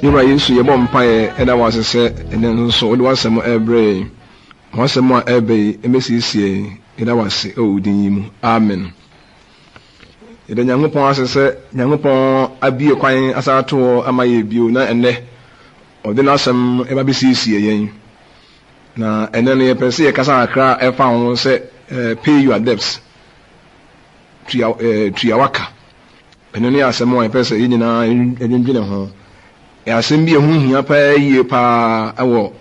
Yɛn Wura Yesu, yɛbɔ mpaeɛ ɛda wo ase sɛ ɛnnɛ nso wode w'asɛm ɛrebrɛ yɛn. Ma w'asɛm a ɛreba yi mmɛsiesie yɛn. Yɛda wo ase wɔ wo din yi mu. Amen. Yɛda Nyankopɔn ase sɛ Nyankopɔn abue kwan asan ato hɔ ama yɛ bio na ɛnnɛ ɔde n'asɛm ɛba bɛsiesie yɛn. Na ɛnnɛ no yɛpɛ sɛ yɛkasa kakra ɛfa ho sɛ pay your debts. Tua, tua waka. Ɛno ne asɛm a yɛpɛ sɛ yɛn nyinaa yɛdwendwene ho. Ɛyɛ asɛm bi a ɛho hia paa yie paa wɔ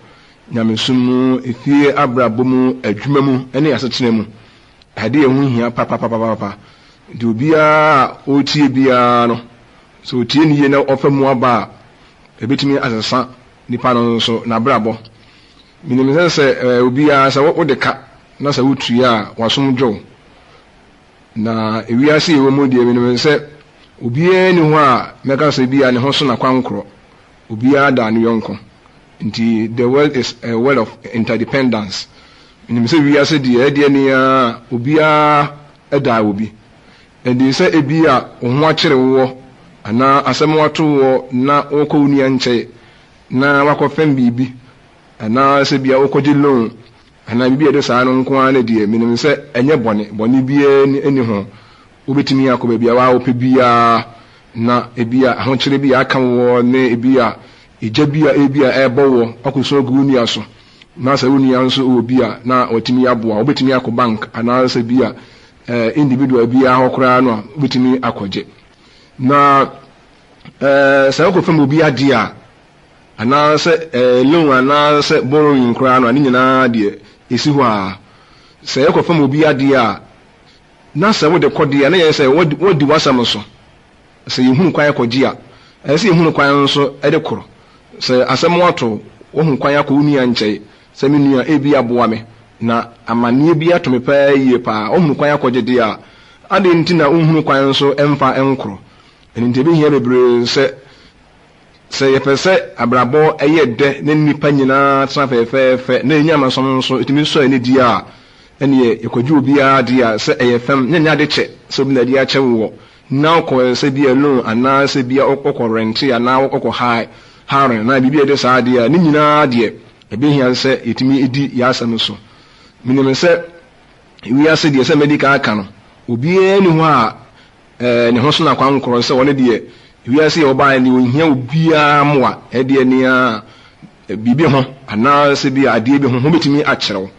nyamesom mu, efie abrabɔ mu, adwuma mu ne asetena mu. Ade a ɛho hia papapapapa. Nti obiara a ɔretie biara no, sɛ ɔtie no yie na ɔfa mu aba a, ɛbɛtumi asesa nipa no nso n'abrabɔ. Menim sɛ sɛ obiara sɛ wode ka na sɛ wotua a, w'asom dwo wo. Na ewiase a yɛwɔ mu deɛ, menim sɛ obiara nni hɔ a mɛka sɛ bi a ne ho so n'akwankorɔ. Obiara da ne yɔnko. Nti the world is a world of interdependence. Menim sɛ wiase deɛ, ɛdeɛ ne ara obiara da obi. Ɛnti sɛ ebi a wo ho akyere woɔ anaa asɛm ato woɔ na wokɔ wo nua nkyɛn na wakɔfɛm biribi anaa sɛ bi a wokɔgye loan anaa biribi a ɛde saa no nko ara no deɛ, menim sɛ ɛnyɛ bɔne. Bɔne biara nni ho. Wobɛtumi akɔ baabi a wopɛ biara na ebi a ahokyere bi a aka wɔ ne ebi a egya bi a ebi a ɛrebɔ wɔ akɔsu agu wo nua so. Na sɛ wo nua nso wɔ bi a na watumi aboa. Wobɛtumi akɔ bank anaasɛ bi a individual biara hɔ koraa no a wobɛtumi akɔgye. Na sɛ wokɔfam obi adeɛ a anaasɛ loan anaasɛ borrowing koraa no a ne nyinaa deɛ ɛsi hɔ a sɛ yɛkɔfam obi adeɛ a na sɛ wode kɔ deɛ na yɛ sɛ wadi w'asɛm so. Sɛ yɛhunu kwan kɔgye a, ɛsɛ sɛ yɛhunu kwan nso de korɔ. Sɛ asɛm ato wohu kwan akɔ wo nua nkyɛn sɛ me nua ebi aboa me na amanneɛ bi ato me paa yie paa, wohunu kwan akɔgye deɛ a, adɛn nti na wonhunu kwan nso mfa nkorɔ? Ɛno nti ɛbɛhia bebree sɛ sɛ yɛpɛ sɛ abrabɔ ɛyɛ dɛ na nnipa nyinaa tena fɛɛfɛɛfɛ na ɛnya amasom nso ɛtumi sɔ ani di a, ɛneɛ yɛkɔgye obiara deɛ a sɛ ɛyɛ fam na ɛnyɛ ade kyɛ sɛ obi na ɛde akyɛ wo wɔ na wokɔ sɛ bi a loan anaa sɛ bi a wokɔ rent anaa wokɔ hire anaa biribi a ɛde saa adeɛ a ne nyinaa deɛ ɛbɛhia sɛ yɛtumi di yɛn asɛm so. Menim sɛ wiase deɛ sɛ mɛdi kan aka no, obiara nni hɔ a ne ho so na kwankorɔ sɛ ɔno deɛ wiase yɛ ɔbaa deɛ ɔnhia obiara mmoa ɛdeɛ nea biribi ho anaa sɛ bi adeɛ bi ho ho bɛtumi akyerɛw.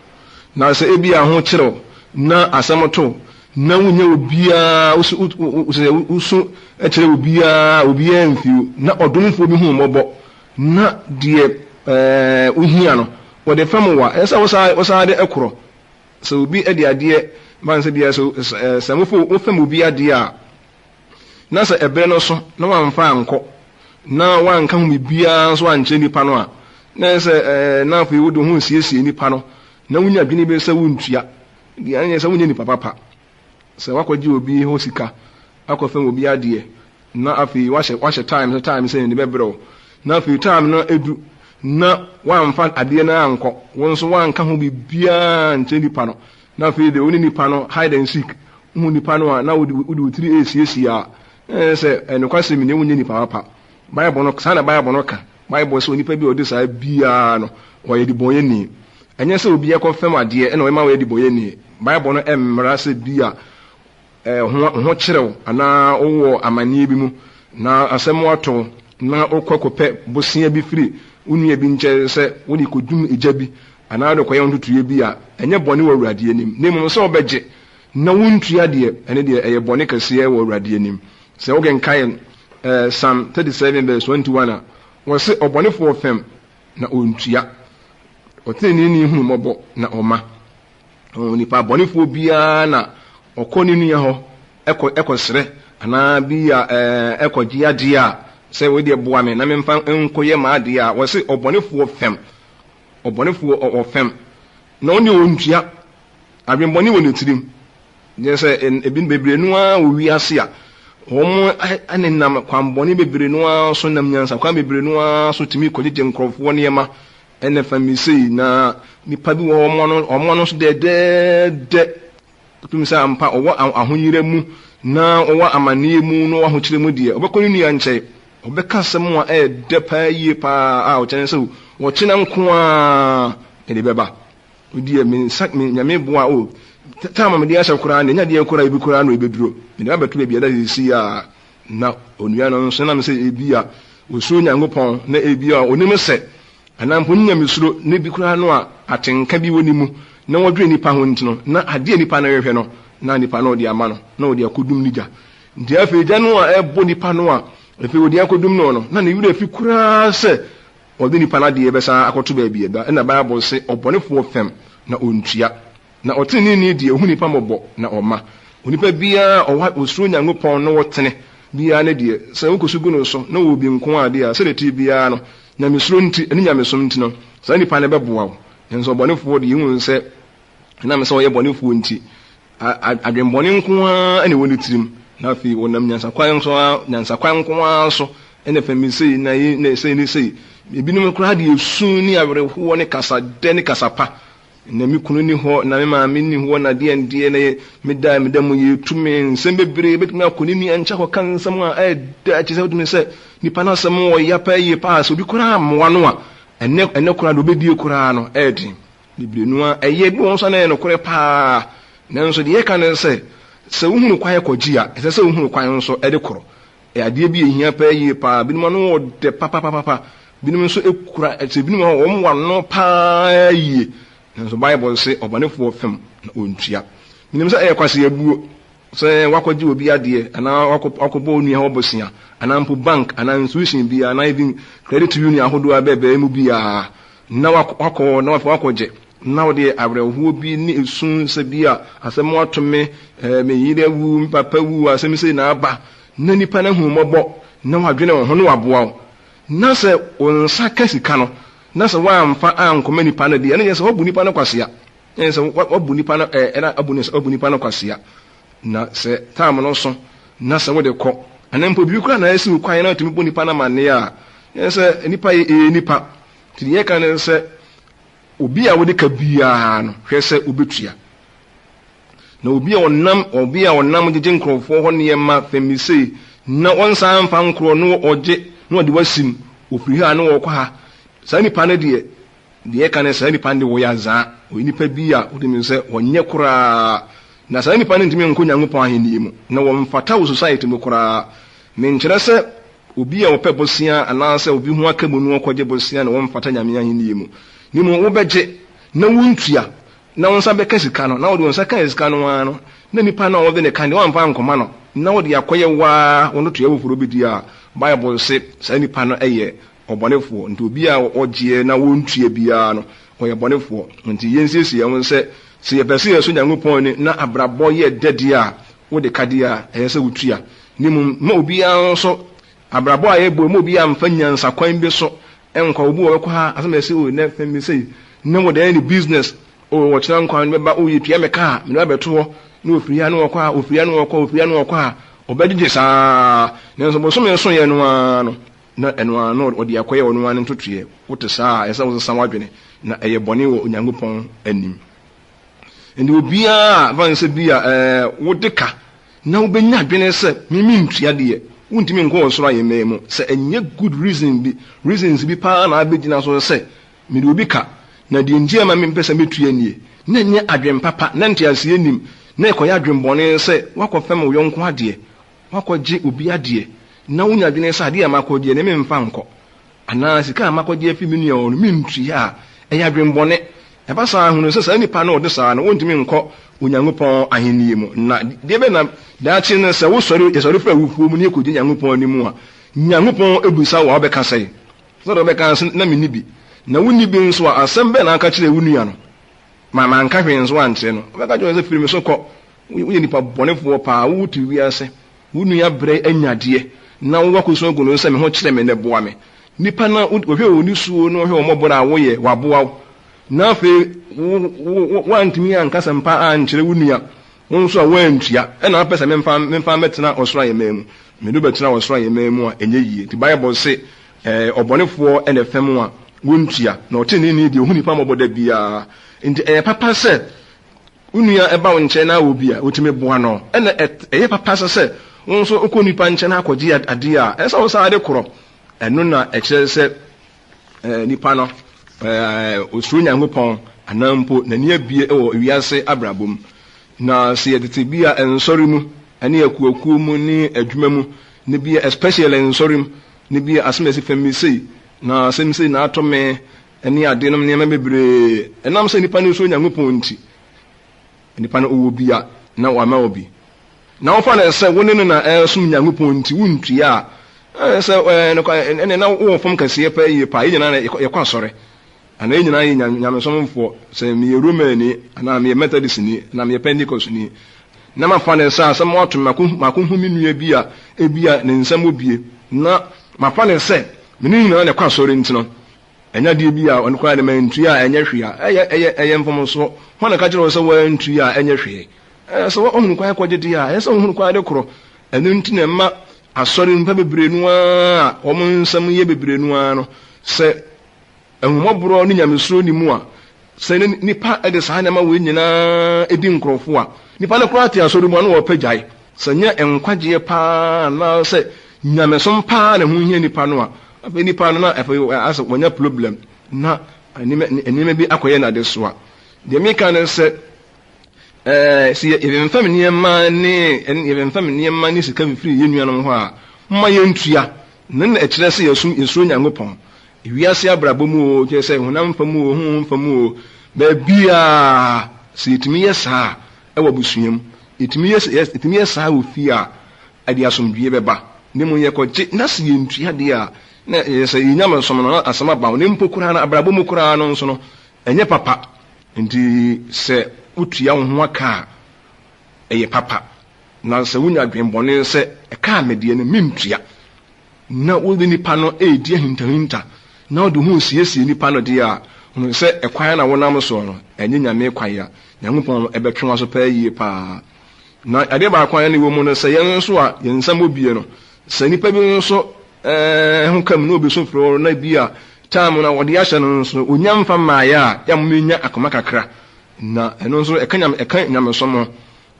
Na sɛ ebi a ho kyerɛw na asɛm to na wonya obiara wosu kyerɛ obiara obiara mfiw na ɔdomfoɔ bi hu mmɔbɔ na deɛ wohia no wɔde fam wa ɛsɛ sɛ wosan de ɛkorɔ. Sɛ obi de adeɛ ban sɛ bia sɛ wofam obi adeɛ a na sɛ ɛberɛ no so na wamfa ankɔ na wanka ho biribiara nso ankyerɛ nipa no a na ɛsɛ na afei wode ho nsiesie nipa no na wonya adwene bi sɛ wontua deɛ ɛnyɛ sɛ wonyɛ nipa papa. Sɛ wakɔgye obi hɔ sika akɔfam obi adeɛ na afei wahyɛ time sɛ time sɛ ne bɛbrɛ wo na afei time no edu na wamfa adeɛ no ankɔ wo nso wanka ho biribiara nkyerɛ nipa no na afei de wo ne nipa no hide and seek wohu nipa no a na wode wo tiri esiesie a ɛyɛ sɛ ɛnokwasɛm ni wonyɛ nipa papa. Bible no saa na Bible no ka. Bible sɛ onipa bi a ɔde saa biara no ɔyɛ debɔnyɛni. Ɛnyɛ sɛ obi ɛkɔfɛm adeɛ ɛna ɔma ɔyɛ debɔnyɛni. Bible no ɛmmra sɛ bi a ho kyerɛw anaa wowɔ amanneɛ bi mu na asɛm ato na wokɔ kɔpɛ bosea bi firi wo nua bi nkyɛn sɛ wode kɔdum egya bi anaa wode kɔyɛ wo ntotoeɛ bi a ɛnyɛ bɔne wɔ Awurade anim. Na mmom sɛ wobɛgye na wontua deɛ, ɛne deɛ ɛyɛ bɔne kɛseɛ wɔ Awurade anim. Sɛ wokenkan Psalm 37 verse 21 a, wɔse ɔbɔnefoɔ fɛm na ɔntua. Ɔteneneeni hunu mmɔbɔ na ɔma. Onipa bɔnefoɔ biara na ɔkɔ ne nua hɔ ɛkɔsrɛ anaa bi a ɛkɔgye adeɛ a sɛ wo deɛ boa me na memfa nkɔyɛ m'adeɛ a wɔse ɔbɔnefoɔ fɛm. Ɔbɔnefoɔ ɔfɛm na ɔne ɔntua. Adwenbɔne wɔ ne tirim. Gyɛ sɛ ebi bebree no ara wɔ wiase a wɔn nenam kwanbɔne bebree no ara so nam nyansa kwan bebree no ara so tumi kɔgyegye nkurɔfoɔ nneɛma ɛna fam sei na nipa bi wɔ wɔn ano nso dɛdɛɛdɛ tumi sɛ ampa ɔwɔ ahoyera mu na ɔwɔ amanneɛ mu na ɔwɔ ahokyere mu deɛ ɔbɛkɔ ne nua nkyɛn. Ɔbɛka asɛm a ɛyɛ dɛ paa yie paa a ɔkyerɛ sɛ ɔkyena nko ara ɛde bɛba. Wodeɛ me nsa me nyame boa o taama mede ahyɛ koraa na ɛnya deɛ koraa ebi koraa na ɛbɛduro. Mede abɛto baabi a ɛda sisi a na onua no nso nam sɛ ebi a osuro Nyankopɔn na ebi a onim sɛ anaa mpo ne nyamesuro na ebi koraa no a atenka bi wɔ ne mu na wɔdwene nipa ho nti no na adeɛ nipa no rehwɛ no na nipa no ɔde ama no na ɔde akɔdum ne gya. Nti afei gya no a ɛbɔ nipa no a afei ɔde akɔdum no no na ne werɛ fi koraa sɛ ɔde nipa no adeɛ bɛsan akɔto baabi ɛda. Ɛna Bible se ɔbɔnefoɔ fɛm na ɔntua, na ɔteneneeni deɛ ɔhu nipa mmɔbɔ na ɔma. Onipa biara a ɔwɔ ɔsuro Nyankopɔn na ɔtene biara ne deɛ, sɛ wokɔsu gu no so na ɔwɔ bi nko ara deɛ a, sɛdeɛ ɛteɛ biara no, nyamesuro nti ne nyamesom nti no, saa nipa no bɛboa wo. Nanso ɔbɔnefoɔ deɛ, yɛhu sɛ ɛnam sɛ ɔyɛ bɔnefoɔ nti, adwemmɔne nko ara na ɛwɔ ne tirim, na afei ɔnam nyansakwan nso ara nyansakwan nko ara so ɛna fam sei na yi na sei ne sei. Ebinom koraa de esu ne awerɛhoɔ ne kasadɛ ne kasapa. Na me kunu ni hɔ, na me maame ni hɔ, na deɛ deɛ na meda meda mu yɛ tu me nsɛm bebree betumi akɔ ne nua nkyɛn akɔka nsɛm a ɛda akyi sɛ wotumi sɛ nipa no asɛm wɔ ya paa yie paa sɛ obi koraa mmoa no a ɛnɛ ɛnɛ koraa deɛ obɛdie koraa no ɛyɛ den. Bebree no ara, ɛyɛ bi wɔ hɔ nso a na ɛyɛ nokorɛ paa. Nanso deɛ yɛka ne sɛ, sɛ wohunu kwan kɔgye a, ɛsɛ sɛ wohunu kwan nso de korɔ. Ɛyɛ adeɛ bi a ɛhia paa yie paa. Binom ano wɔ dɛ papapapapa. Binom nso kura, sɛ binom wɔ hɔ a, wɔn wɔ ano paa yie. Nanso Bible se, ɔbɔnefoɔ fam na ɔntua. Menim sɛ ɛyɛ kwaseabuo sɛ woakɔgye obi adeɛ anaa woakɔbɔ wo nua hɔ bosea anaa mpo bank anaa institution biara anaa even credit union ahodoɔ a bɛɛbɛɛ mu biara na wakɔ na wafei wakɔgye na wode awerɛhoɔ bi ne esu sɛ bi a asɛm ato me, me yere awu, me papa wu, asɛm sei na aba, na nipa no ahu mmɔbɔ na wadwene wo ho na waboa wo. Na sɛ wo nsa ka sika no na sɛ woamfa ankɔma nipa no deɛ, ɛno kyerɛ sɛ woabu nipa no kwasea. Ɛne sɛ wabu nipa no ɛɛ ɛna abu ne wabu nipa no kwasea. Na sɛ taam no so na sɛ wode kɔ anaa mpo biribi koraa na asi wo kwan na atumi bɔ nipa no amanneɛ a, ɛne sɛ nipa yɛ ɛyɛ nipa. Nti deɛ yɛka ne sɛ obi a wode ka biara no hwɛ sɛ wobɛtua. Na obi a ɔnam obi a ɔnam gyegye nkurɔfoɔ hɔ nneɛma fɛmi sei na ɔnsan mfa nkorɔ no ɔgye na ɔde wasim ofiri ha na ɔkɔ ha, saa nipa no deɛ Deɛ ɛka ne saa nipa no de wɔyɛ azaa, ɔyɛ nipa bi a wotumi hu sɛ ɔnyɛ koraa, na saa nipa no ntumi nkɔ Nyankopɔn ahennie mu, na wɔmfata wɔ society mu koraa. Menkyerɛ sɛ obi a ɔpɛ bosea anaasɛ obi ho aka mu no ɔkɔgye bosea na wɔmfata Nyame ahennie mu, na mmom wobɛgye na wontua na wo nsa bɛka sika no, na wode wo nsa kaa sika no ara no, na nipa no a wode ne ka no deɛ woamfa ankɔma no, na wode akɔyɛ wo ara wo ntotoeɛ foforɔ bi deɛ a, Bible se saa nipa no yɛ ɔbɔnefoɔ. Nti obi a ɔgyeɛ na ɔntua biara no, ɔyɛ bɔnefoɔ. Nti yɛnsiesie yɛn ho sɛ, sɛ yɛpɛ sɛ yɛsɔ Nyankopɔn ani na abrabɔ yɛ dɛ deɛ a, wode ka deɛ a, ɛyɛ sɛ wotua. Na mmom mma obiara nso, abrabɔ a yɛbɔ yi, mma obiara mfa nyansakwan bi so nkɔ. Obi wɔ hɔ ɔbɛkɔ ha, asɛm a ɛsɛ, oh, nnɛ fɛn bi sei, na wɔde ayɛ ne business. Oh, ɔkyena nkwa no bɛba, oh, yɛtua me ka a, mede abɛto hɔ, na ɔfiri ha na ɔkɔ ha, ɔfiri ha na ɔkɔ, ɔfiri ha na ɔkɔ ha, ɔbɛgyegye saa. Nanso bosome nsoeɛ no ara no, na ɛno ara na ɔde akɔyɛ ɔno ara ne ntotoeɛ. Wote saa a, ɛsɛ sɛ wosesa w'adwene, na ɛyɛ bɔne wɔ Onyankopɔn anim. Enti obiara a, fa no sɛ bi a ɛɛ wode ka na wobɛnya adwene sɛ me mentua deɛ, wontumi nkɔ ɔsoro ahemman mu. Sɛ ɛnyɛ good reason bi, reasons bi paa na abɛgyina so sɛ mede obi ka, na deɛ nti a ɛma mempɛ sɛ mɛtua nie, na ɛnyɛ adwene papa, na nteaseɛ nnim, na ɛkɔyɛ adwemmɔne sɛ woakɔfɛm wo yɔnko adeɛ, Woakɔgye obi adeɛ na wonya adwene sɛ adeɛ a makɔgyeɛ no memfa nkɔ anaa sika a makɔgye afi me nua hɔ no mentua a, ɛyɛ adwemmɔne. Ɛba saa a, hunu sɛ saa nipa no a ɔde saa no, wontumi nkɔ Onyankopɔn ahennie mu. Na deɛ bɛn na daakye no sɛ wosɔre, yɛsɔre firi awufoɔ mu na yɛkɔgyina Nyankopɔn anim a, Nyankopɔn bisa wo a wobɛka sɛn? Sɛdeɛ wobɛka sɛ na menni bi. Na wonni bi nso a, asɛm bɛn na woka kyerɛɛ wo nua no? Ma manka hwee nso ankyerɛ no. Wobɛka kyerɛ no sɛ firi me so kɔ. Woyɛ nipa bɔnefoɔ paa, wote wiase, wo nua brɛ anya adeɛ, na wo akɔsu agu no sɛ me ho kyerɛ me na boa me. Nipa no ɔhwɛ wo nisuo na ɔhwɛ wo mmɔborɔ a woyɛ, waboa wo. Na afei woantumi anka asɛmpa ankyerɛ wo nua, wo nso a woantua, ɛna wopɛ sɛ memfa memfa mmɛtena ɔsoro ahemman mu. Mede wo bɛtena ɔsoro ahemman mu a, ɛnyɛ yie. Nti Bible se, ɔbɔnefoɔ na ɛfɛm a wontua, na ɔteneneeni deɛ ɔhu nipa mmɔbɔ da biara. Nti ɛyɛ papa sɛ Wo nua ba wo nkyɛn na awɔ bi a, wotumi boa no. Ɛna ɛyɛ papa nso sɛ Wo nso wokɔ nipa nkyɛn akɔgye adeɛ a, ɛsɛ sɛ wo san de korɔ. Ɛno na ɛkyerɛ sɛ eh, nipa no eh, osuro Nyankopɔn anaa mpo n'ani abie wɔ wiase abrabɔ mu. Na sɛ yɛtete bi a nsɔre mu ne akuakuo mu ne adwuma mu ne bi a especially nsɔre mu ne bi a asɛm a ɛsi fam bi sei na asɛm sei na ato me ne ade nom nneɛma bebree ɛnam sɛ nipa no suro Nyankopɔn nti nipa no ɔwɔ bi a na wama wɔ bi na wofa no sɛ wo ne no na ɛresom Nyankopɔn nti wontua a sɛ ɛne na wowɔ fam kɛseɛ paa yie paa yɛn nyinaa yɛkɔ asɔre anaa yɛn nyinaa yɛ nyamesomfoɔ sɛ meyɛ Romani anaa meyɛ Methodistni anaa meyɛ Pentecostni na mafa no sɛ asɛm ato me makohu me nua bi a ebi a ne nsɛm wɔ bie na mafa no sɛ me ne nyinaa na ɛkɔ asɔre nti no ɛnyɛ adeɛ bi a ɔno koraa de mantua a ɛnyɛ hwee a ɛyɛ ɛyɛ ɛyɛ mfomsoɔ. Hwan na ɛka kyerɛ wo sɛ woantua a ɛnyɛ hwee? Ɛɛ sɛ woahunu kwan kɔgye deɛ a, ɛyɛ sɛ wohunu kwan de korɔ. Ɛno nti na ɛma asɔre nnipa bebree no ara a wɔn nsɛm yɛ bebree no ara no, sɛ ahummɔborɔ ne nyamesuro nni mu a, sɛ nnipa de saa nneɛma wei nyinaa di nkurɔfoɔ a, nnipa no koraa te asɔre mu a na wɔpɛ gyae. Sɛ nyɛ nkwagyeɛ paa anaasɛ nyamesom paa na ɛho hia nnipa no a, afei nnipa no na afei asɛ wɔnya problem na nneɛma bi akɔyɛ n'adesoa. Deɛ meka ne sɛ, ɛɛ sɛ yɛfemfam nneɛma ne yɛfemfam nneɛma ne sika fifiri yɛn nuanom hɔ a, momma yɛntua. Na na ɛkyerɛ sɛ yɛsom yɛsuro Nyankopɔn. Wiase abrabɔ mu o, kyerɛ sɛ honam fam o, honhom fam o, baabiara sɛ yɛtumi yɛ saa wɔ abusua mu, yɛtumi yɛ yɛtumi yɛ saa wɔ fie a, ɛde asomdwoeɛ bɛba. Na mmom yɛkɔgye na sɛ yɛntua deɛ a, na ɛyɛ sɛ yɛn nyamesom no na asɛm aba ho. Na mpo koraa no, abrabɔ mu koraa no nso no, ɛnyɛ papa. Nti sɛ wotua wo ho aka a, ɛyɛ papa. Na sɛ wonya adwemmɔne sɛ ɛka a medeɛ no mentua, na wode nipa no redi ahintahinta, na wode ho resiesie nipa no deɛ a, hunu sɛ ɛkwan na wonam soɔ no, ɛnyɛ Nyame kwan a Nyankopɔn bɛtwe w'aso paa yie paa. Na adeɛ baako a ɛne wɔ mu no sɛ yɛn nso a yɛn nsa mmɔ bie no, sɛ nipa bi nso eh, ho kam na obi so frɛ wo na bi a time na wɔde ahyɛ no nso onya mfa mmaeɛ a, yɛ a momenya akoma kakra. Na ɛno nso ɛka nyame ɛka nyamesom ho.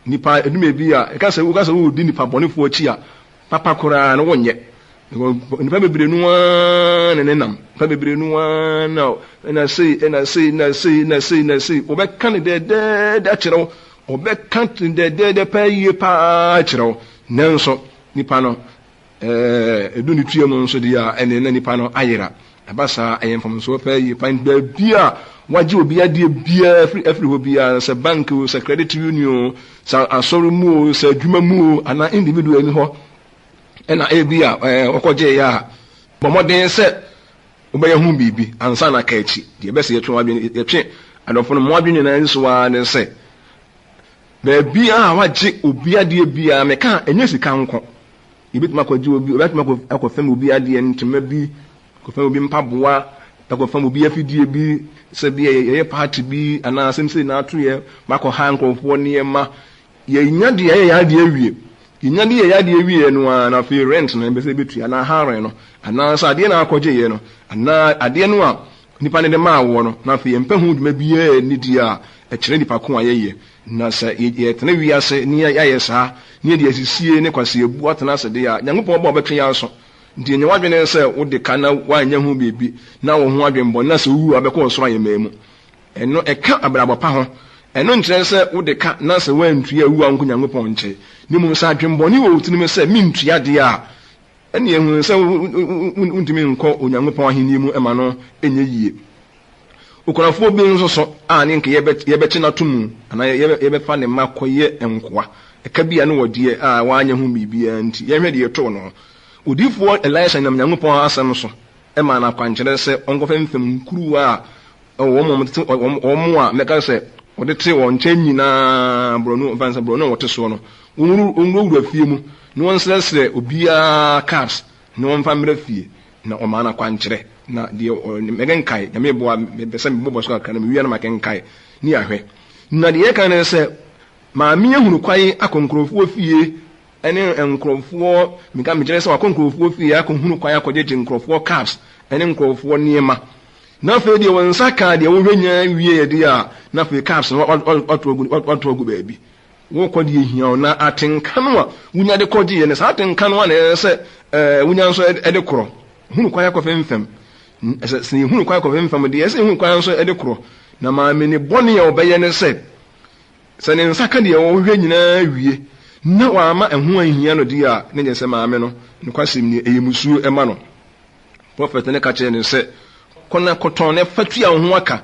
Nipa eduma bi a ɛka sɛ woka sɛ wodi nipa bɔnefoɔ akyi a, papa koraa no wonyɛ. Nipa bebree no ara na ne nam. Nipa bebree no ara na na sei na sei na sei na sei na sei. Wɔbɛka ne dɛdɛɛdɛ akyerɛ wo. Wɔbɛka ne dɛdɛɛdɛ paa yie paa akyerɛ wo. Nanso nipa no ɛɛ edu ne tua mu nso deɛ a ɛne na nipa no ayera. Ɛba saa ɛyɛ mfomsoɔ paa yie paa. Baabi a wagye obi adeɛ biara afiri afiri hɔ biara sɛ bank o, sɛ credit union o, sɛ asɔre mu o, sɛ adwuma mu o, anaa individual ni hɔ ɛna ebi a ɛɛ wɔkɔgye yɛ a, bɔ mmɔden sɛ wobɛyɛ ho biribi ansa na aka akyi. Deɛ ɛbɛsɛ yɛtwe adwene yɛtwe adɔfo no mo adwene nyinaa nso ara ne sɛ baabi a wagye obi adeɛ biara meka ɛnyɛ sika nko. Yɛbɛtumi akɔgye obi, obɛtumi akɔfɛm obi adeɛ ntoma bi, akɔfɛm obi mpaboa, akɔfɛm obi afidie bi, sɛ bi yɛyɛ party bi anaa asɛm sei na ato yɛ, makɔha nkurɔfoɔ nneɛma. Yɛnya deɛ yɛyɛ yɛn adeɛ awie. Yɛnya de yɛyɛ adeɛ wie no ara na afei rent no yɛbɛ sɛ yɛbɛtua anaa hiring no anaa sɛ adeɛ no akɔgyeeɛ no anaa adeɛ no a nipa no de maa woɔ no na afei yɛmpɛ ho dwuma biara nni deɛ a ɛkyerɛ nipa ko a yɛyɛ. Na sɛ yɛtena wiase na yɛayɛ saa, na yɛde asisie ne kwaseabu atena ase de a, Nyankopɔn ba a ɔbɛtwe yɛn aso. Nti nyɛ w'adwene sɛ wode ka na woanyɛ ho biribi, na wo ho adwemmɔne, na sɛ wuwu a wobɛkɔ ɔsoro ahemman mu. Ɛno, ɛka abrabɔ pa ho. Ɛno nkyerɛ sɛ wode ka na sɛ woantua a wu a wonkɔ Nyankopɔn nkyɛn. Na mmom sɛ adwemmɔne wɔ wo tirim sɛ mentua deɛ a, ɛnneɛ hu sɛ wontumi nkɔ Onyankopɔn ahenni mu ma no nyɛ yie. Okunafoɔ bi nso so a ne nka yɛbɛkye no ato mu anaa yɛbɛfa ne mma kɔyɛ nkoa, ɛka bi a ne wɔdeɛ a wanyɛ ho biribiara nti, yɛnhwɛ deɛ ɛtoo no. Odiyifoɔ Elisa nam Nyankopɔn asɛm so maa no akwankyerɛ sɛ ɔnkɔfɛmfɛm nkuruwa a wɔn a wɔtete wɔn a mɛka sɛ wɔde te wɔn nkyɛn nyinaa borɔno mfa sɛ borɔno a wɔte soɔ no, wɔnwurawura fie mu na wɔnsrɛsrɛ obiara cups na wɔmfa mmra fie. Na ɔmaa no akwankyerɛ, na deɛ mɛkenkae, Nyame boa, mepɛ sɛ mebobɔ so kakra na mewie a na makenkae ne yɛahwɛ. Na deɛ yɛka ne sɛ, maame ahunu kwan akɔ nkurɔfoɔ fie ne nkurɔfoɔ, meka mekyerɛ sɛ wakɔ nkurɔfoɔ fie akɔhunu kwan akɔgyegye nkurɔfoɔ cups ne nkurɔfoɔ nneɛma. Na afei deɛ wɔn nsa kaa deɛ wohwɛ nyinaa wie deɛ a, na afei cups no wato agu baabi. Wokɔ deɛ ehia wo, na atenka no a wonya de kɔgyeeɛ no, saa atenka no ara na ɛsɛ sɛ ɛɛ wonya nso de korɔ. Hunu kwan akɔ femfam. Ɛsɛ sɛ yɛhunu kwan akɔ femfam deɛ, ɛsɛ yɛhunu kwan nso de korɔ. Na maame ne bɔne a ɔbɛyɛ ne sɛ, sɛ ne nsa ka deɛ ɔhwehwɛ nyinaa wie na wamma ɛho anhia no deɛ a, ne nyɛ sɛ maame no, nokwasɛm nie, ɛyɛ musuo ɛma no. Prɔfɛt no ka kyerɛɛ no sɛ, Kɔ na kɔtɔn na fa tua wo ho aka.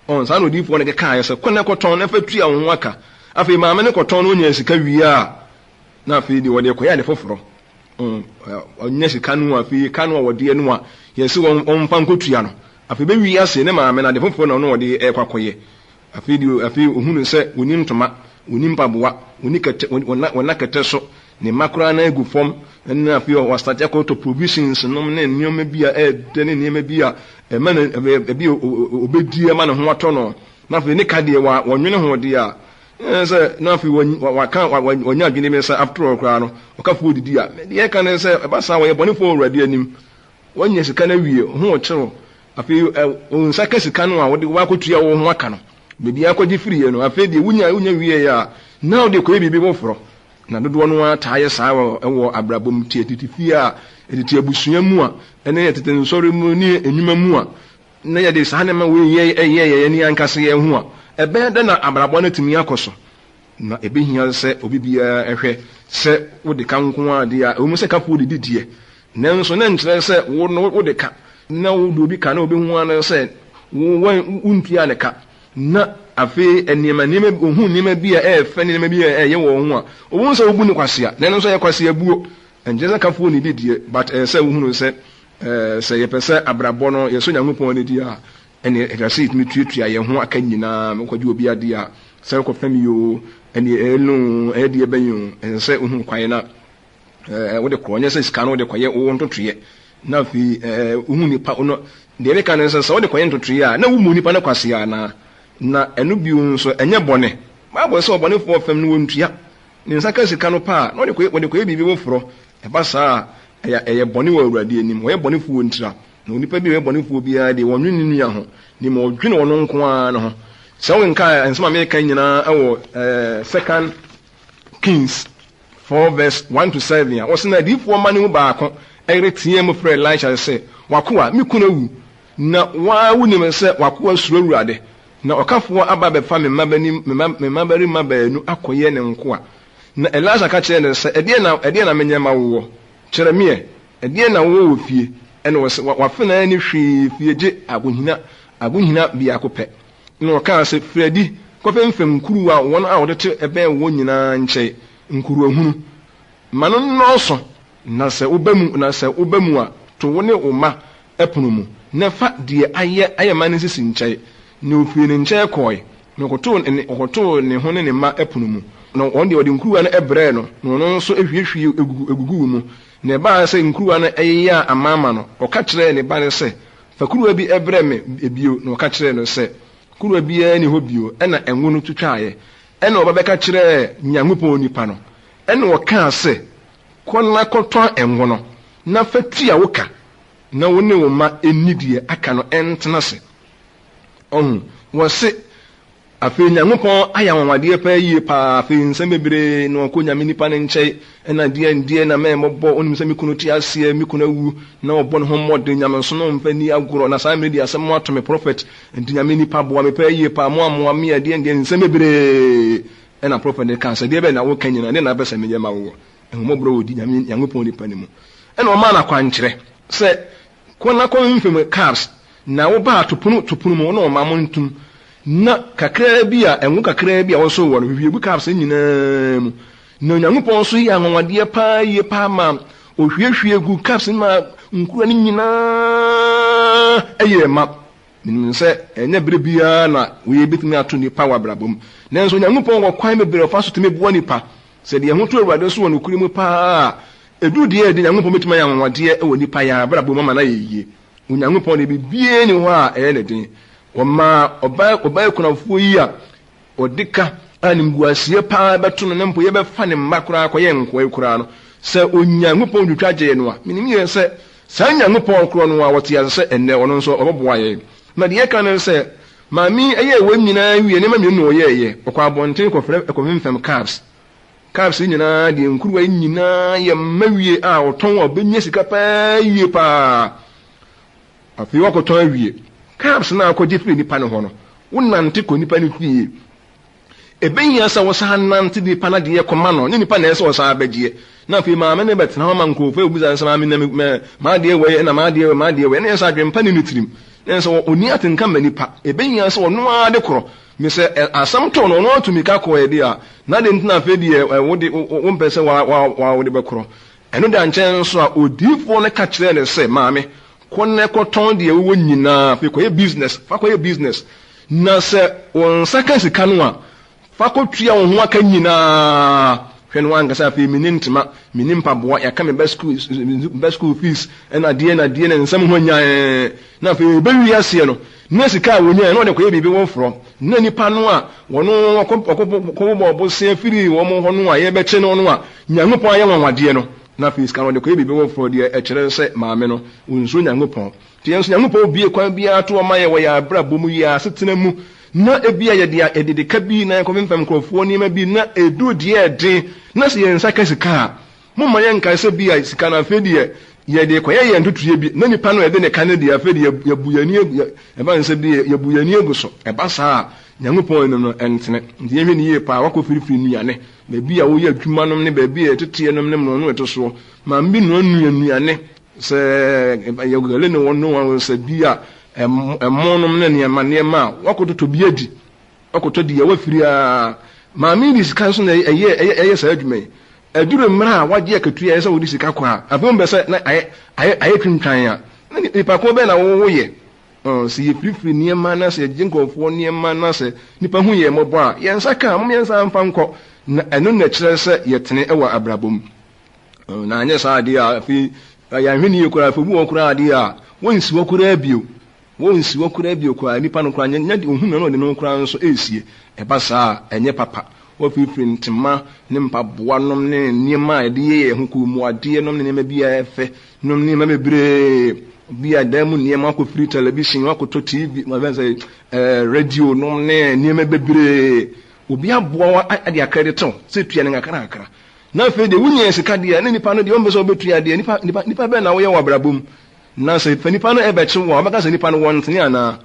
Ɔn, saa na odiyifoɔ no kekaeɛ sɛ, Kɔ na kɔtɔn na fa tua wo ho aka. Afei maame no kɔtɔn na ɔnyaa sika wie a, na afei deɛ ɔde rekɔyɛ ade foforɔ. Ɔn, ɔnya sika no a, afei ka no a wɔdeɛ no a, yɛse wɔn ɔmfa nkɔtua no. Afei bɛwie ase ne maame no ade foforɔ na ɔno ɔde rekɔ akɔyɛ. Afei deɛ afei ɔhunu sɛ ɔnni ntoma, ɔnni mpaboa, ɔnni kɛtɛ, ɔnna ɔnna kɛtɛ so, ne mma koraa nan gu fam, ɛnna afei wasate akɔtɔ provisions nom ne nneɛma bi a ɛɛdɛ ne nneɛma bi a ɛma no ɛbi ɔbɛdi ama ne ho atɔ no. Na afei ne ka deɛ wa wɔnwene ho deɛ a, ɛɛ sɛ na afei waka wanya adwene bi sɛ after all koraa no ɔkafoɔ didi a, deɛ ɛka ne sɛ ɛba saa wɔyɛ bɔnefoɔ wɔ Awurade anim. Wanya sika no awie, ho rekyere wo. Afei wo nsa ka sika no a wode woakɔtua wo ho aka no, baabi a akɔgye firiiɛ no, afei deɛ wonya wonya wieeɛ a, na wode kɔyɛ biribi foforɔ. Na dodoɔ no ara taa yɛ saa wɔ wɔ abrabɔ mu, te tete fie a, tete abusua mu a, ɛne tete nsɔre mu ne nnwuma mu a, na yɛde saa nneɛma wei yɛ yɛ yɛn ani ankasa yɛn ho a, ɛbɛyɛ dɛn na abrabɔ no atumi akɔ so? Na ebehia sɛ obi biara hwɛ sɛ wode ka nko ara de a, ɛwom sɛ kafoɔ didi deɛ, nanso na ɛnkyerɛ sɛ wo no wode ka, na wode obi ka na obehu ara ne sɛ wo wontuaa ne ka. Na afei nneɛma nneɛma ohu nneɛma bi a ɛyɛ fɛ ne nneɛma bi a ɛyɛ wɔ wo ho a, obehu sɛ wobu no kwasea, na ɛno nso ɛyɛ kwaseabuo. Ɛnkyerɛ sɛ kafoɔ nnidi deɛ, but ɛyɛ sɛ wohunu sɛ sɛ yɛpɛ sɛ abrabɔ no yɛsɔ Nyankopɔn ani di a, Ɛnneɛ ɛsɛ sɛ yɛtumi tuatua yɛn ho aka nyinaa, wokɔgye obi adeɛ a, sɛ wokɔfɛm yi oo, ɛnneɛ ɛyɛ no oo, ɛyɛ deɛ bɛn oo, ɛsɛ sɛ wohu kwan na ɛɛ wode kɔ, nyɛ sɛ sika no wode kɔyɛ wo ntotoeɛ, na afei ɛɛ wohu nipa no, deɛ meka ne sɛ, sɛ wode kɔyɛ ntotoeɛ a, na womu nipa no kwasea anaa? Na ɛno bio nso, ɛnyɛ bɔne. Bible sɛ ɔbɔnefoɔ fɛm no wɔntua. Ne nsa ka sika no pɛ a, na ɔde kɔyɛ, wɔde kɔyɛ biribi foforɔ. Ɛba saa a, ɛyɛ, ɛyɛ bɔne wɔ Awurade anim. Wɔyɛ bɔnefoɔ ntira. Na onipa bi a ɔyɛ bɔnefoɔ biara deɛ, ɔnnwene ne nua ho, na mmom ɔdwene ɔno nko ara ne ho. Sɛ wonkae nsɛm a mereka nyinaa wɔ eh, Second Kings 4 verse 1 to 7 a, wɔse na adiyifoɔ mma no mu baako yere teɛɛ mu frɛɛ Elisha sɛ, W'akoa, me kunu awu, na wo ara wonim sɛ w'akoa suro Awurade, na ɔkafoɔ aba abɛfa me mmabarima baanu akɔyɛ ne nkoa. Na Elisha ka kyerɛɛ no sɛ, Ɛdeɛn na, ɛdeɛn na menyɛ ma woɔ? Kyerɛ me ɛ, ɛdeɛn na wowɔ wɔ fie? Ɛnna ɔse, W'afenaa nni hwee fie gye agohina, agohina biako pɛ. Ɛnna ɔkaa sɛ, Firi adi kɔfemfem nkuruwa a wɔn a wɔtete bɛn woɔ nyinaa nkyɛn, nkuruwa hunu. Ma no nnɔɔso, na sɛ woba mu, na sɛ woba mu a, to wo ne wo mma pono mu, na fa deɛ ayɛ ayɛ ma no sisi nkyɛn. Na ɔfirii ne nkyɛn kɔeɛ, na ɔkɔtoo ne, ɔkɔtoo ne ho ne ne mma pono mu. Na wɔn deɛ, wɔde nkuruwa no brɛɛ no, na ɔno nso hwiehwiee guguu mu. Na ɛbaa sɛ nkuruwa no yeyaa amaama no, ɔka kyerɛɛ ne ba no sɛ, Fa kuruwa bi brɛ me bio. Na ɔka kyerɛɛ no sɛ, Kuruwa biara nni hɔ bio. Ɛnna ngo no twitwaeɛ. Ɛnna ɔba bɛka kyerɛɛ Nyankopɔn nipa no. Ɛnna ɔkaa sɛ, Kɔ na kɔtɔn ngo no, na fa tua wo ka, na wo ne wo mma nni deɛ aka no ntena ase. Ɔho, wɔse, Afei Nyankopɔn ayɛ anwanwadeɛ paa yie paa, afei nsɛm bebree na ɔkɔ Nyame nipa no nkyɛn, ɛna deɛ deɛ na mɛ mɔbɔ, wonim sɛ me kunu te aseɛ, me kunu awu, na ɔbɔ ne ho mmɔden, nyamesom no ɔmfa nni agorɔ, na saa mmerɛ deɛ asɛm ato me prophet, nti Nyame nipa boa me paa yie paa, mo ammoa me a, deɛ deɛ nsɛm bebree, ɛna prophet no kaa sɛ, deɛ bɛn na woka nyinaa, deɛ na wopɛ sɛ menyɛ ma woɔ? Ahummɔborɔ wɔ di Nyame Nyankopɔn nipa no mu. Ɛna ɔmaa no akwankyerɛ sɛ, Kɔ na kɔ mfem cars na wo ba a to pono to pono mu na ɔma mo ntom na kakraa bi a ɛngo kakraa bi a wɔsoo wɔ no hwehwie gu cars no nyinaa mu na Onyankopɔn nso yɛ anwanwadeɛ paa yie paa ma ohwiehwie gu cars no ma nkura no nyinaa ɛyɛ ma. Menim sɛ ɛnyɛ bere biara na wei betumi ato nnipa wɔ abrabɔ mu. Nanso Onyankopɔn wɔ kwan bebree a ɔfa so tumi boa nnipa. Sɛ yɛde yɛn ho to Awurade so wɔ nokorɛ mu paa a, ɛduru deɛ ɛde Nyankopɔn bɛtumi ayɛ anwanwadeɛ wɔ nnipa yɛn abrabɔ mu ama no ayɛ yie. Onyankopɔn deɛ biribiara nni hɔ a ɛyɛ no den. Ɔmaa ɔbaa ɔbaa kunafoɔ yi a ɔde ka a animguaseɛ paa bɛto no na mpo yɛbɛfa ne mma koraa akɔyɛ nkoa yi koraa no, sɛ Onyankopɔn twitwa gyee no a, menim yie sɛ saa Nyankopɔn korɔ no a ɔte ase sɛ ɛnnɛ ɔno nso ɔbɛboa yɛn. Na deɛ ɛka ne sɛ, Maame yi yɛɛ wei nyinaa wie, nneɛma mmienu na ɔyɛeɛ. Ɔkɔ abɔnten kɔfrɛ kɔfemfam cups. Cups yi nyinaa deɛ nkuruwa yi nyinaa yɛ mma wie a ɔtɔn a ɔbɛnya sika paa yie paa. Afei wakɔtɔn awie. Cups no a akɔgye firi nipa no hɔ no, wonante kɔ nipa no fie. Ebehia sɛ wosan nante de nipa no adeɛ kɔma no, ne nipa na ɛsɛ sɛ ɔsan bɛgyeɛ. Na afei maame no bɛtena hɔ ma nkurɔfoɔ abisa no sɛ, maame na m'adeɛ wei, ɛna m'adeɛ wei, m'adeɛ wei. Ɛna yɛ sɛ adwempa nni ne tirim. Na yɛ sɛ ɔnni atenka ma nipa. Ebehia sɛ ɔno ara de korɔ. Me sɛ asɛm too no, ɔno ara tumi ka kɔɛ deɛ a, na adɛn nti na afei deɛ wode wompɛ sɛ wa wode bɛkorɔ. Ɛno da nkyɛn nso a, odiyifoɔ no ka kyerɛɛ no sɛ, Maame, kɔ na kɔtɔn deɛ wowɔ nyinaa, afei kɔyɛ business, fa kɔyɛ business. Na sɛ wo nsa ka sika no a, fa kɔtua wo ho aka nyinaa. Hwɛ no ankasa afei menni ntoma, menni mpaboa, yɛaka me ba school, ba school fees, ɛna adeɛ na adeɛ na nsɛm ho anyan. Na afei ɛbɛwie aseɛ no, na sika a wɔnyaeɛ na wɔde kɔyɛ biribi foforɔ. Na nipa no a wɔn wɔkɔbobɔ bosea firii wɔn hɔ no a yɛbɛkye no no a Nyankopɔn ayɛ nwanwadeɛ no, na afei sika no wɔde kɔyɛ biribi foforɔ deɛ ɛkyerɛ sɛ maame no ɔnsuro Nyankopɔn. Nti yɛn nso Nyankopɔn bue kwan biara to hɔ ma yɛn wɔ yɛn abrabɔ mu, yɛn asetena mu, na ebia yɛde yɛde de ka bi na yɛkɔfemfam nkurɔfoɔ nneɛma bi na ɛduru deɛ ɛden na sɛ yɛn nsa ka sika a, momma yɛnkae sɛ bi a sika no afei deɛ yɛde kɔyɛ yɛn ntotoeɛ bi na nipa no a yɛde ne ka no deɛ afei deɛ yɛbu yɛn ani agu ɛba ne sɛ bi yɛbu yɛn ani agu so. Ɛba saa a, Nyankopɔn anim no ɛntene. Nti yɛnhwɛ no yie paa, wakɔfirifiri nnuane, baabi a woyɛ adwuma nom ne baabi a yɛteteɛ nom ne mmorɔno a ɛte soɔ. Maame bi noa nnuane Sɛ yɛ gale ne wɔn no sɛ bi a ɛmo nom ne nneɛma nneɛma a wakɔtotɔ bi adi, wakɔtɔ di a wafiri a maame de sika nso na ɛyɛ ɛyɛ ɛyɛ saa adwuma yi. Ɛduru mmerɛ a wagye akatua ɛyɛ sɛ wode sika kɔ a, afei wɔn bɛ sɛ na ayɛ ayɛ ayɛ twintwan a, na nipa ko bɛn na woyɛ? Sɛ yɛfirifiri nneɛma na sɛ yɛgye nkurɔfoɔ nneɛma na sɛ nipa hu yɛn mmɔbɔ a, yɛn nsa ka a, mom yɛn nsa mfa nkɔ. Na ɛno na ɛkyerɛ sɛ yɛtene wɔ abrabɔ mu. Na anyɛ saa adeɛ a, afei yɛanhwɛ ne yie koraa, afei obi wɔ hɔ koraa adeɛ a, wɔnsi hɔ koraa bio. Wɔnsi hɔ koraa bio koraa, nipa no koraa, nyɛ deɛ ohunu na ɔde ne ho koraa nso ɛresie. Ɛba saa a, ɛnyɛ papa. Wɔfirifiri ntoma ne mpaboa nom ne nneɛma a yɛde yɛ yɛn ho, kɔnmuadeɛ nom ne nneɛma bi a ɛfɛ nom nneɛma bebree. Bi a dan mu nneɛma, wakɔfiri television, wakɔtɔ TV, wɔfɛn sɛ ɛɛ radio nom ne nneɛma bebree. Obi aboa wo de akredite wo sɛ tua no nkakra nkakra. Na afei deɛ wonyaa sika deɛ, na nipa no deɛ ɔmpɛ sɛ ɔbɛtua deɛ, nipa, nipa, nipa bɛn na woyɛ wɔ abrabɔ mu? Na sɛ fa nipa no ɛbɛkye wo a, wobɛka sɛ nipa no wɔntene anaa?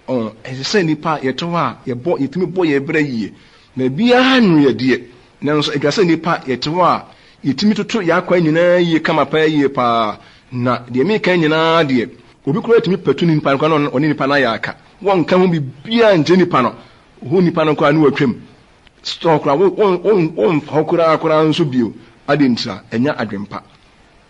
Ɔn, ɛsɛ sɛ nipa yɛte hɔ a, yɛbɔ, yɛtumi bɔ yɛn bra yie. Na biara nnu yɛ deɛ, nanso ɛtwa sɛ nipa yɛte hɔ a, yɛtumi toto yɛn akwan nyinaa yie kama paa yie paa. Na deɛ meka nyinaa deɛ, obi koraa tumi patu ne nipa no koraa na ɔne nipa no ayɛ aka. Wɔnka ho biribiara nkyerɛ nipa no. Ohu nipa no koraa na watwam. Store koraa, wo, wo, wo, womfa hɔ koraa koraa nso bio. Adɛn ntira? Ɛnyɛ adwempa.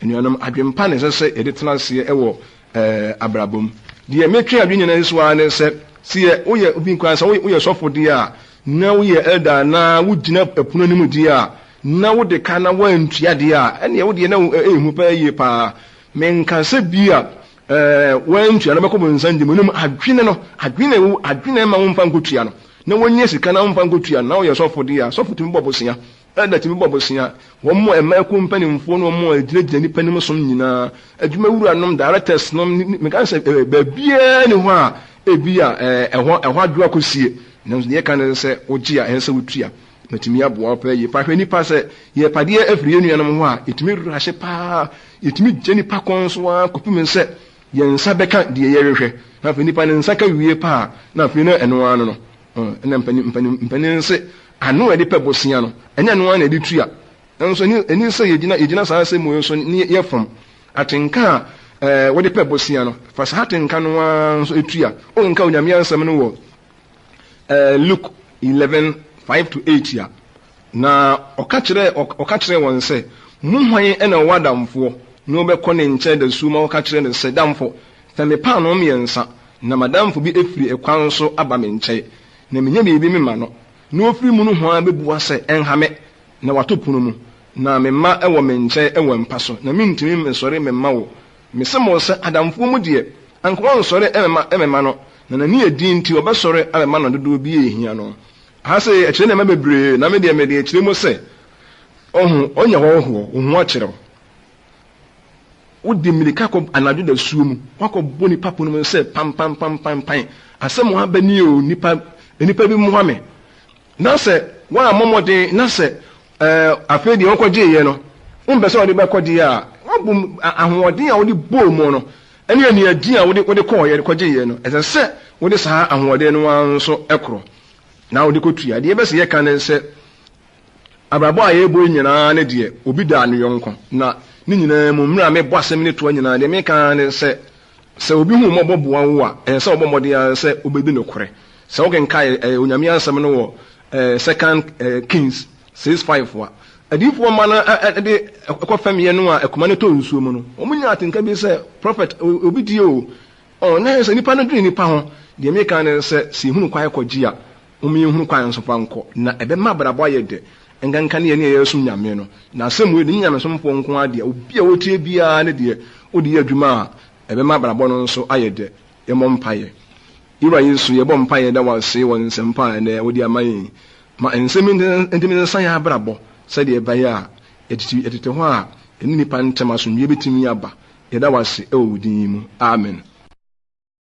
Anuanom, adwempa na ɛsɛ sɛ yɛde tena aseɛ wɔ ɛɛ abrabɔ mu. Deɛ metwe adwene nyinaa so ara ne sɛ, sɛ yɛ woyɛ obi koraa sɛ woyɛ sɔfo deɛ a, na woyɛ elder anaa wogyina ɛpono anim deɛ a, na wode ka na woantua deɛ a, ɛnneɛ wo deɛ na ɛyɛ hu paa yie paa. Menka sɛ bi a ɛɛ woantua no bɛkɔ bonsam gya mu, na mmom adwene no, adwene a ɛwɔ adwene a ɛmma womfa nkɔtua no, na wonya sika na womfa nkɔtua no, na woyɛ sɔfo deɛ a, sɔfo tumi bɔ bosea, elder tumi bɔ bosea, wɔn a ɛma akuo mpanimfoɔ ne wɔn a ɛgyinagyina nnipa anim som nyinaa, adwumawuranom, directors nom, meka sɛ baabiara nni hɔ a ebi a ɛhɔ ɛhɔ adwo akɔsie, nanso deɛ yɛka ne sɛ wogye a ɛsɛ sɛ wotua. Matumi aboa wo paa yie paa. Hwɛ nipa sɛ yɛpadeɛ afiri yɛn nuanom hɔ a, yɛtumi werɛ paa, yɛtumi gya nipa kɔn so ara kɔpem sɛ yɛn nsa bɛka deɛ yɛrehwɛ. Na afei nipa ne nsa ka wie paa, na afei na ɛno ara no no. Ɛna mpanin mpanin mpanin se ano a yɛde pɛ bosea no, ɛnyɛ ɛno ara na yɛde tua. Nanso ɛni ɛni sɛ yɛgyina yɛgyina saa asɛm wei so ne yɛfam atenka a ɛɛ wɔde pɛ bosea no, fa saa atenka no ara nso tua. Wonka Onyame asɛm no wɔ ɛɛ Luke 11 5 to 8 a, na ɔka kyerɛɛ ɔka kyerɛɛ wɔn sɛ, Mo hwan na ɔwɔ adamfoɔ na ɔbɛkɔ ne nkyɛn dasuo ma ɔka kyerɛ no sɛ, 'Damfo, fɛ me paanoo mmiɛnsa, na m'adamfo bi afiri ɛkwan so aba me nkyɛn, na mennya biribi memma no. Na ɔfiri mu nohoa bɛbua sɛ, 'Ɛnha me, na wato pono mu, na me mma wɔ me nkyɛn wɔ mpa so, na mentumi mensɔre memma wo. Mise mo sɛ, adamfoɔ mu deɛ, anka ɔrensɔre mmɛma mmɛma no, na n'ani yɛ den nti, ɔbɛsɔre abɛma no dodoɔ bi a ɛhia no. Aha sei, ɛkyerɛ nneɛma bebree, na me deɛ mede rekyerɛ mu sɛ, ɔho, ɔnya hɔhoɔ, wo ho akyerɛ wo. Wode mmirika kɔ anadwo dasuo mu, woakɔbɔ nnipa pono mu sɛ pampampampampan, asɛm a aba nie o, nnipa, nnipa bi mmoa me. Na sɛ woammɔ mmɔden na sɛ ɛɛ afei deɛ wokɔgyeeɛ no, wompɛ sɛ wode bɛkɔ deɛ a, woabom ahoɔden a wode bɔɔ mu no ne aniɛden a wode wode kɔɔeɛ kɔgyeeɛ no, ɛsɛ sɛ wode saa ahoɔden no ara nso korɔ na wode kɔtua. Deɛ yɛbɛsɛ yɛka ne sɛ, abrabɔ a yɛrebɔ yi nyinaa ne deɛ obi daa ne yɔnko, na ne nyinaa mu, mmerɛ a mebɔ asɛm no toa nyinaa, deɛ meka ara ne sɛ, sɛ obi hu wo mmɔbɔ boa wo a, ɛsɛ sɛ wobɔ mmɔden ara sɛ wobɛdi nokorɛ. Sɛ wokenkan Onyame asɛm no wɔ Second Kings 6:5 a, adiyifoɔ mma no de kɔ famyɛ no a akuma no tɔ nsuo mu no, wɔn nya atenka bi sɛ prɔfɛt obi die o. Ɔ, na sɛ nipa no dwene nipa ho, deɛ meka ne sɛ, sɛ yɛhunu kwan kɔgye a, mom yɛnhunu kwan nso fa nkɔ, na ɛbɛma abrabɔ ayɛ dɛ, nkanka ne yɛne a yɛresom Nyame no. Na asɛm wei de, nyɛ nyamesomfoɔ nko ara dea, obi a ɔtie biara ne deɛ, wode yɛ adwuma a, ɛbɛma abrabɔ no nso ayɛ dɛ. Yɛmmɔ mpaeɛ. Yɛwura Yesu, yɛbɔ mpaeɛ da wo ase wɔ nsɛmpa a ɛnnɛ wode ama yɛn yi. Ma nsɛm yi ntumi nsesa yɛn abrabɔ sɛdeɛ ɛbɛyɛ a yɛtete hɔ a yɛne nnipa ntam asomdwoeɛ bɛtumi aba. Yɛda wo ase wɔ wo din yi mu. Amen.